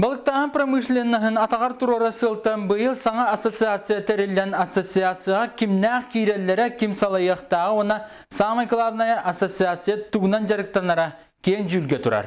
Балыктааһын промышленноһын атаҕар туруора сылтан быйыл саҥа ассоциация тэриллэн ассоциацияҕа кимнээх киирэллэрэ, ким салайыахтааҕа уонна самое главное ассоциация тугунан дьарыктанара киэҥ дьүүлгэ турар.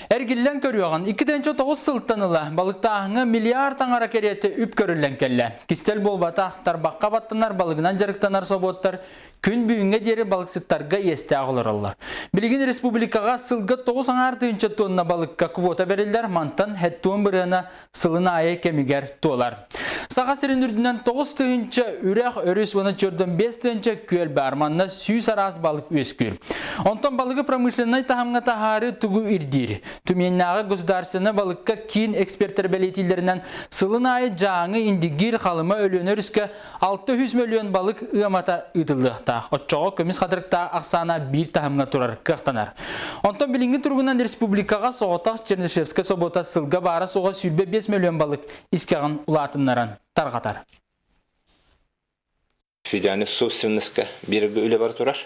Эргиллэн көрүөҕүн, 2009 сылтан ыла балыктааһыҥҥа миллиард аҥара кэриэтэ үп көрүллэн кэллэ. Кистэл буолбатах, тарбахха баттанар балыгынан дьарыктанар собуоттар күн бүгүҥҥэ диэри балыксыттарга иэстээх олороллор. Билигин республикаҕа сылга 9,5 тонна балыкка квота бэриллэр, мантан хеттуон бырыана сылын аайы кэмигэр туолар. Саха сирин үрдүнэн 9 тыһыынча үрэх, өрүс уонна чөрдөн 5 тыһыынча күөл баар. Манна сүүс араас балык үөскүүр. Онтон балыгы промышленнай таһымҥа таһаары тугу ирдиир? Түмэннээҕи государственнай балыкка киин экспертэр бэлиэтииллэринэн сылын аайы Дьааҥы, Индигиир, Халыма, Өлүөнэ өрүскэ 600 мөлүйүөн балык ыамата ыытыллыахтаах. Оччоҕо көмүс хатырыктаах ахсаана биир таһымҥа турар кыахтанар. Онтон билиҥҥи туругунан республикаҕа соҕотох Чернышевскай собуота сылга баара-суоҕа 25 мөлүйүөн балык искэҕин улаатыннаран тарҕатар. Федеральный собственностька биэрэргэ үлэ бара турар.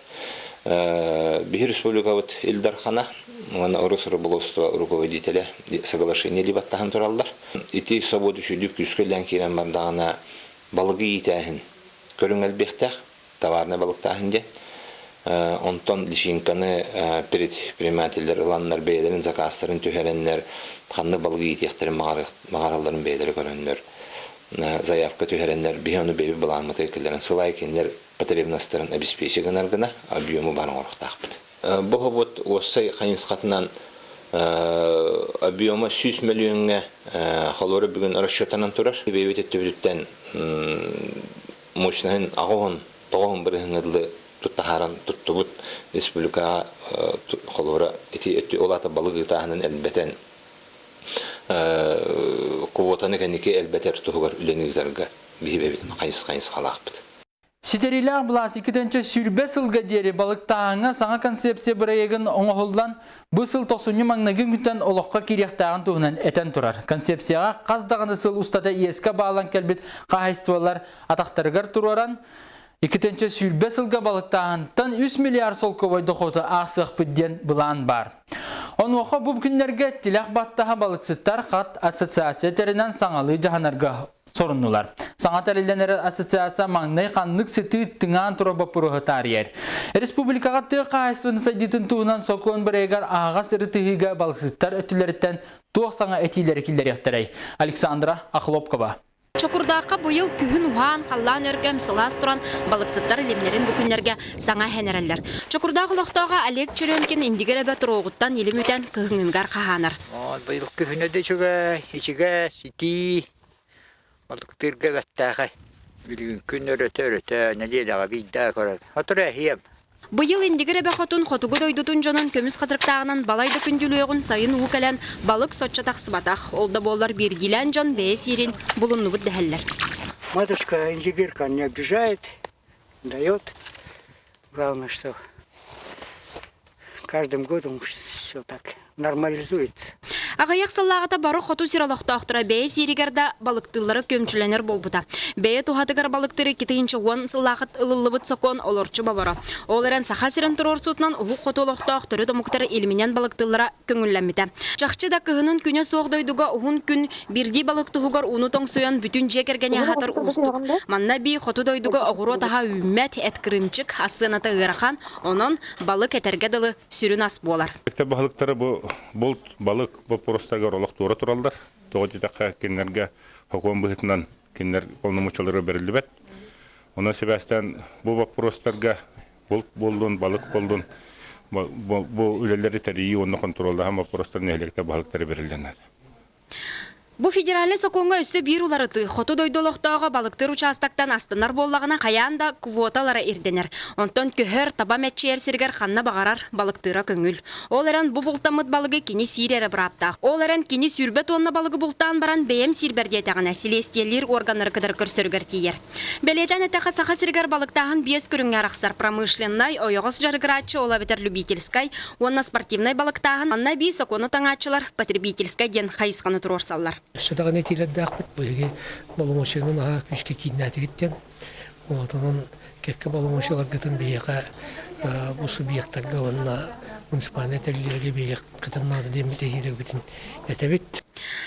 Биһи республикабыт Ил Дархана уонна Росрыболовство руководителя соглашение либаттаһан тураллар. Ити собуот үчүгдүк күүскэ үлэлээн киирэн бардаҕына балыгы иитээһин көрүҥ элбиэхтээх, товарнай балыктааһын диэн. Онтон личинканы предпринимателлэр ыланнар бэйэлэрин заказтарын түһэрэннэр ханнык балыгы иитиэхтэрин баҕаралларын бэйэлэрэ көрөннөр заявка түһэрэннэр биһи ону бэйэбит былааммытыгар киллэрэн сыл аайы кинилэр потребностарын обеспечить гынар гына объему баар оҥоруохтаахпыт. Бу хобот уопсай хайысхатынан объема 100 мөлүйүөҥҥэ холуора бүгүн расчеттанан турар. Бэйэбит өттүбүтүттэн мощноһын аҕыһын тоҕоһун бырыһыҥҥа дылы туттаһааран туттубут республикаҕа холуора ити өттү ол аата балык ыытааһынын элбэтэн квотаны кэнники элбэтэр туһугар үлэни ыытарга биһи бэйэбитин хайыс-хайысхалаахпыт. Ситэриилээх былаас 2020 сылга диэри балыктааһыҥҥа саҥа концепция бырайыагын оҥоһуллан, бу сыл тохсунньу маҥнайгы күнтэн олоххо киириэхтээҕин туһунан этэн турар. Концепцияҕа хас даҕаны сыл устата иэскэ баалан кэлбит хаһаайыстыбалар атахтарыгар туруоран, 2020 сылга балыктааһынтан 3 миллиард солкуобай дохуоту аахсыахпыт диэн былаан баар. Онуоха бу күннэргэ тилэх баттаһа балыксыттар хат ассоциация тэринэн саҥалыы дьаһанарга соруннулар. Саҥа тэриллэн эрэр ассоциация маҥнай ханнык сытыы тыҥаан турар боппуруоһу таарыйар. Республикаҕа тыа хаһаайыстыбатын сайдыытын туһунан сокуон бырайыгар аһаҕас ырытыһыыга балыксыттар өттүлэриттэн туох саҥа этиилэри киллэриэхтэрэй? Александра Охлопкова. Чокурдаахха быйыл күһүн уһаан, халлаан өргөм, сылаас туран, балыксыттар илимнэрин бу күннэргэ саҥа иһэн эрэллэр. Чокурдаах олохтооҕо Олег Черемкин Индигир эбэ туруоҕуттан илим үтэн кыһыҥҥыгар хаһаанар. Быйыл күһүнэ да үчүгэй, ичигэс, итии, балыктыырга бэртээхэй. Билигин күн өрөтө-өрөтө нэдиэлэҕэ биирдэ көрөбүн. Сотору эһиэм. Быйыл Индигир эбэ хотун хотугу дойдутун дьонун көмүс хатырыктааҕынан балай да күндүлүөҕүн сайын уу кэлэн балык соччо тахсыбатах. Ол да буоллар биирдиилээн дьон бэйэ сиирин булуннубут дэһэллэр. Матушка Индигирка не обижает, дает. Главное, что каждым годом все так нормализуется. Аҕыйах сыллааҕыта бары хоту сир олохтоохторо бэйэ сииригэр да балыктыыллара көмчүлэнэр буолбута. Бэйэ туһатыгар балыктыыр 2010 сыллаахыт ылыллыбыт сокуон олорчу боборо. Ол эрэн Саха сирин туруорсуутунан уһук хоту олохтоох төрүт омуктар илиминэн балыктыыллара көҥүллэммитэ. Чахчы да кыһынын күнэ суох дойдуга уһун күн биирдии балык туһугар ууну тоҥсуйан бүтүн дьиэ кэргэни аһатар уустук. Манна эбии хоту дойдуга оҕуруот аһа үүммэт, эт кырыымчык, ас сыаната ыарахан, онон балык этэргэ дылы сүрүн ас буолар. Баһылыктары бу булт, балык боппуруостарыгар олох туора тураллар. Тоҕо диэтэххэ, кинилэргэ сокуон быһыытынан кинилэр полномочиялара бэриллибэт. Онон сибээстээн бу боппуруостарга булт буоллун, балык буоллун, бу үлэлэри тэрийии уонна хонтуруоллааһын боппуруостар нэһилиэктэр баһылыктара бэриллэн Бу федеральнай сокуоҥҥа өссө биир уларытыы, хоту дойду олохтооҕо балыктыыр учаастактан астынар буоллаҕына хайаан да квоталара ирдэнэр. Онтон көһөр, таба мэччийэр сиригэр ханна баҕарар балыктыыра көҥүл. Ол эрэн бу бултаммыт балыгы кини сиир эрэ бырааптаах. Ол эрэн кини 20 туонна балыгы бултаан баран бэйэм сиирбэр диэтэҕинэ, силиэстийэлиир уорганнары кытары көрсөрүгэр тиийэр. Бэлиэтээн эттэххэ, Саха сиригэр балыктааһын биэс көрүҥҥэ арахсар: промышленнай, ойоҕос дьарыгырааччы, ол эбэтэр любительскай уонна спортивнай балыктааһын. Манна эбии сокуону таҥааччылар потребительскай диэн хайысханы туруорсаллар. Өссө даҕаны этиилэрдээхпит. Биһиги боломуочуйаны наһаа күүскэ кииннээтигит диэн. Вот онон кэккэ боломуочуйаларгытын биһиэхэ бу субъектарга уонна муниципальнай тэриллиилэргэ биэриэххитин наада диэммит этиилэрбитин этэбит.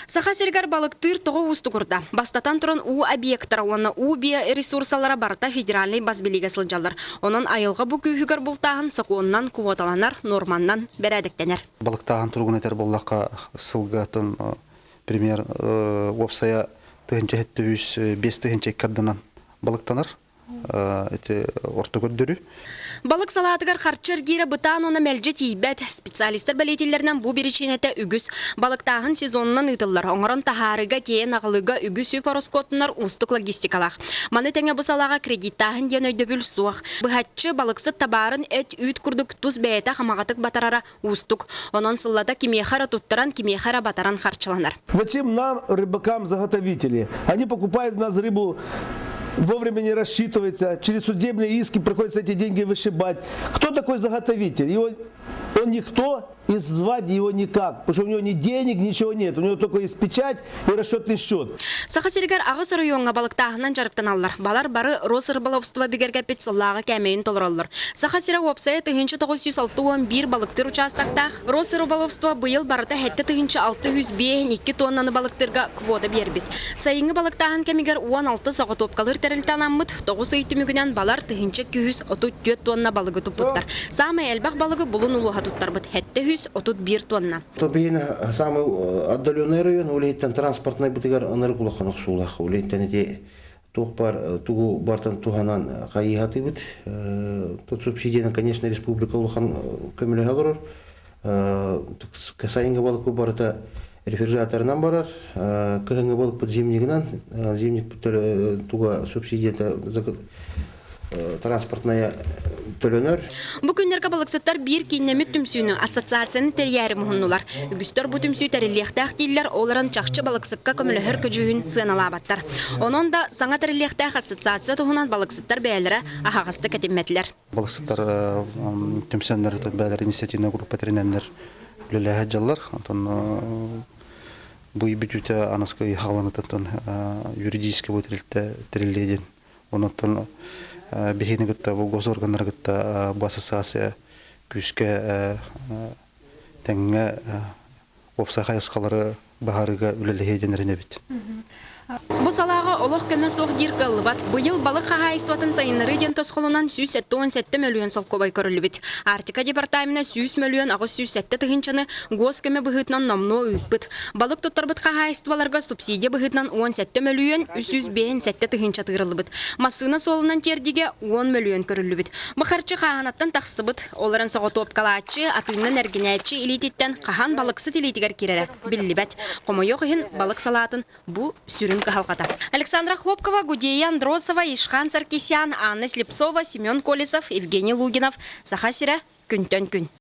Саха сиригэр балыктыыр тоҕо уустугурда? Бастатан туран уу объектара уонна уу биоресурсалара барыта федеральнай бас билиигэ сылдьаллар. Онон айылҕа бу күүһүгэр бултааһын сокуонунан квоталанар, нуорманнан бэрээдэктэнэр. Балыктааһын туругун этэр буоллахха, сылга пример уопсайа 1703 5002 ардынан балыктанар ити орто көрдөрүү. Балык салаатыгар харчы эргиирэ бытаан уонна мэлдьи тиийбэт. Специалистар бэлиэтииллэринэн бу биричиинэтэ үгүс. Балыктааһын сезонунан ыытыллар. Оҥорон таһаарыыга, тиэйэн аҕалыыга үгүс үп ороскуоттанар уустук логистикалаах. Маны тэҥэ бу салааҕа кредиттааһын диэн өйдөбүл суох. Быһаччы, балыксыт табаарын эт-үүт курдук тус бэйэтэ хамаҕатык батарара уустук. Онон сыллата кимиэхэ эрэ туттаран, кимиэхэ эрэ батаран харчыланар. Зачем нам, рыбакам, заготовители? Они покупают у нас рыбу вовремя не рассчитывается, через судебные иски приходится эти деньги вышибать. Кто такой заготовитель? Его, он никто, и звать его никак, потому что у него ни денег, ничего нет. У него только есть печать и расчетный счет. Саха сиригэр аҕыс оройуоҥҥа балыктааһынан дьарыктаналлар. Балар бары Росрыболовство бигэргэппит сыллааҕы кээмэйин толороллор. Саха сирэ уопсайа 1961 балыктыыр учаастактаах. Росрыболовство быйыл барыта 7652 тоннаны балыктыырга квота биэрбит. Сайыҥҥы балыктааһын кэмигэр 16 соҕотуопкалыыр тэрилтэ анаммыт. 9 ый түмүгүнэн балар 1234 тонна балыгы туппуттар. Саамай элбэх балыгы Булун улууһа туттарбыт 731 тонна. Биһиги самый отдаленный район, улиттан транспортнай бытыгар ынырык улахан охсуулаах. Улиттан ити туох бар тугу бартан туһанан хайыһатыбыт. Тут субсидияны, конечно, республика улахан көмөлөһө олорор. Сайыҥҥы балык барыта рефрижераторынан барар. Кыһыҥҥы балыкпыт зимнигынан, зимник туга субсидията транспортная төлөнөр. Бу күннэргэ балыксыттар биир кииннэммит түмсүүнү ассоциацияны тэрийээри муһуннулар. Үгүстэр бу түмсүү тэриллиэхтээх дииллэр, ол эрэн чахчы балыксыкка көмөлөһөр көдьүүһүн сыаналаабаттар. Онон да саҥа тэриллиэхтээх ассоциация туһунан балыксыттар бэйэлэрэ аһаҕастык этиммэтилэр. Балыксыттар түмсэннэр бэйэлэрэ инициативная группа тэринэннэр үлэлэһэ дьаллар. Онтон бу бүтүүтэ анаскы хааланыттан юридический бу тэрилтэ тэриллиэ диэн Онон биһигини кытта бу госорганнары кытта бу ассоциация күүскэ тэҥҥэ уопсай хайысхалары баһарыыга үлэлэһиэ диэн эрэнэбит. Бу салааҕа олох көмө суох диир кыаллыбат. Быйыл балык хаһаайыстыбатын сайыннарыы диэн тосхолунан 177 мөлүйүөн солкуобай көрүллүбүт. Арктика департамена 100 мөлүйүөн 807 тыһыынчаны госкөмө быһыытынан номнуо ыыппыт. Балык туттарбыт хаһаайыстыбаларга субсидия быһыытынан 17 мөлүйүөн 357 тыһыынча тыырыллыбыт. Массыына суолунан тиэрдиигэ 10 мөлүйүөн көрүллүбүт. Бу харчы хааһынаттан тахсыбыт. Ол эрэн соҕотуопкалааччы, атыыннан эргинээччи илиититтэн хаһан балыксыт илиитигэр киирэрэ биллибэт. Хомойуох иһин, балык салаатын бу сүрүн кыһалҕата. Александра Хлопкова, Гудея Андросова, Ишхан Саркисян, Анна Слепцова, Семен Колесов, Евгений Лугинов. Саха сирэ күнтэн күн.